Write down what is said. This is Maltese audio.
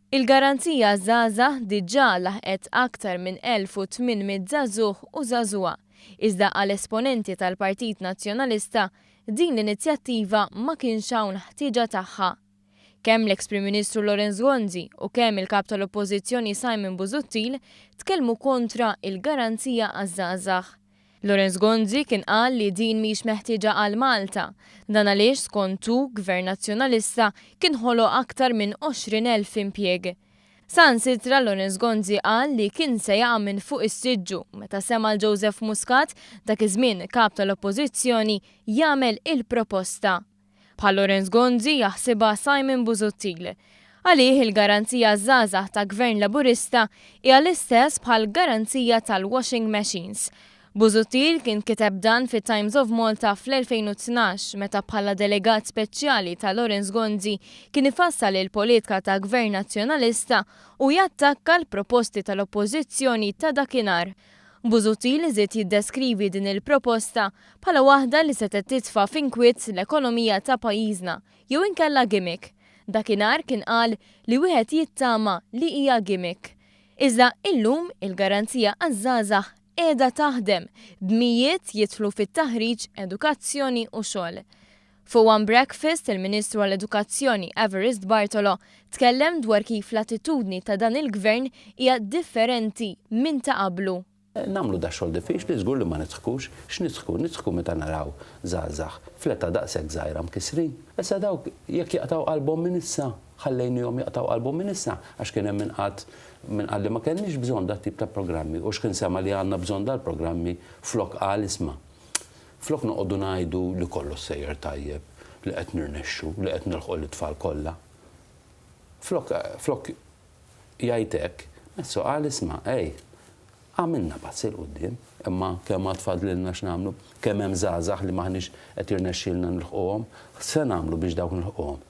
Il-Garanzija Żgħażagħ diġà laħqet aktar minn 1,800 żagħżugħ u żagħżugħa, iżda għal esponenti tal-Partit Nazzjonalista, din l-inizjattiva ma kienx hawn ħtieġa tagħha. Kemm l-eks Prim Ministru Lawrence Gonzi u kemm il-Kap tal-Oppożizzjoni Simon Busuttil tkellmu kontra il-Garanzija għaż-Żgħażagħ. Lawrence Gonzi kien qal li din mhix meħtieġa għal Malta. Dan għaliex skont hu Gvern Nazzjonalista kien ħoloq aktar minn 20,000 impjieg. Saħansitra Lawrence Gonzi qal li kien se jaqa' minn fuq is-siġġu meta sema' 'l Joseph Muscat, dak iż-żmien Kap tal-Oppożizzjoni, jagħmel il-proposta. Bħal Lawrence Gonzi jaħsibha Simon Busuttil. Għalih il-garanzija għaż-żgħażagħ ta' Gvern Laburista hija l-istess bħal garanzija tal-washing machines. Busuttil kien kiteb dan fit-Times of Malta fl-2012 meta bħala delegat speċjali ta' Lawrence Gonzi kien ifassal il-politika ta' Gvern Nazzjonalista u jattakka l-proposti tal-Oppożizzjoni ta' dakinhar. Busuttil żied jiddeskrivi din il-proposta bħala waħda li setgħet titfa' f'inkwiet l-ekonomija ta' pajjiżna jew inkella gimmick. Dakinhar kien qal li wieħed jittama li hija gimmick. Iżda illum il-garanzija għaż-żgħażagħ qiegħda taħdem b'mijiet jidħlu fit-taħriġ, edukazzjoni u xogħol. Fuq One Breakfast, il-Ministru għall-Edukazzjoni Evarist Bartolo tkellem dwar kif l-attitudni ta' dan il-gvern hija differenti minn ta' qablu. Nagħmlu da xogħol diffiċli, żgur li ma nidħkux. X'nidħku? Nidħku meta naraw żgħażagħ fl-età daqshekk żgħira mkissrin. Issa dawk jekk jaqtgħu qalbhom minn issa, ħallejnihom jaqtgħu qalbhom minn issa għax kien hemm min qagħad min qal li ma kellniex bżonn dat tip ta' programmi u x'kien sema' li għandna bżonn dal-programmi flok qal isma'. Flok noqogħdu ngħidu li kollox sejjer tajjeb, li qed nirnexxu, li qed nilħqu lit-tfal kollha. Flok flok jgħid hekk, messu qal isma' ej, għamilna passi 'l quddiem, imma kemm għad fadlilna x'nagħmlu, kemm hemm żgħażagħ li m'aħniex qed jirnexxielna nilħquhom, x'se nagħmlu biex dawk nilħquhom?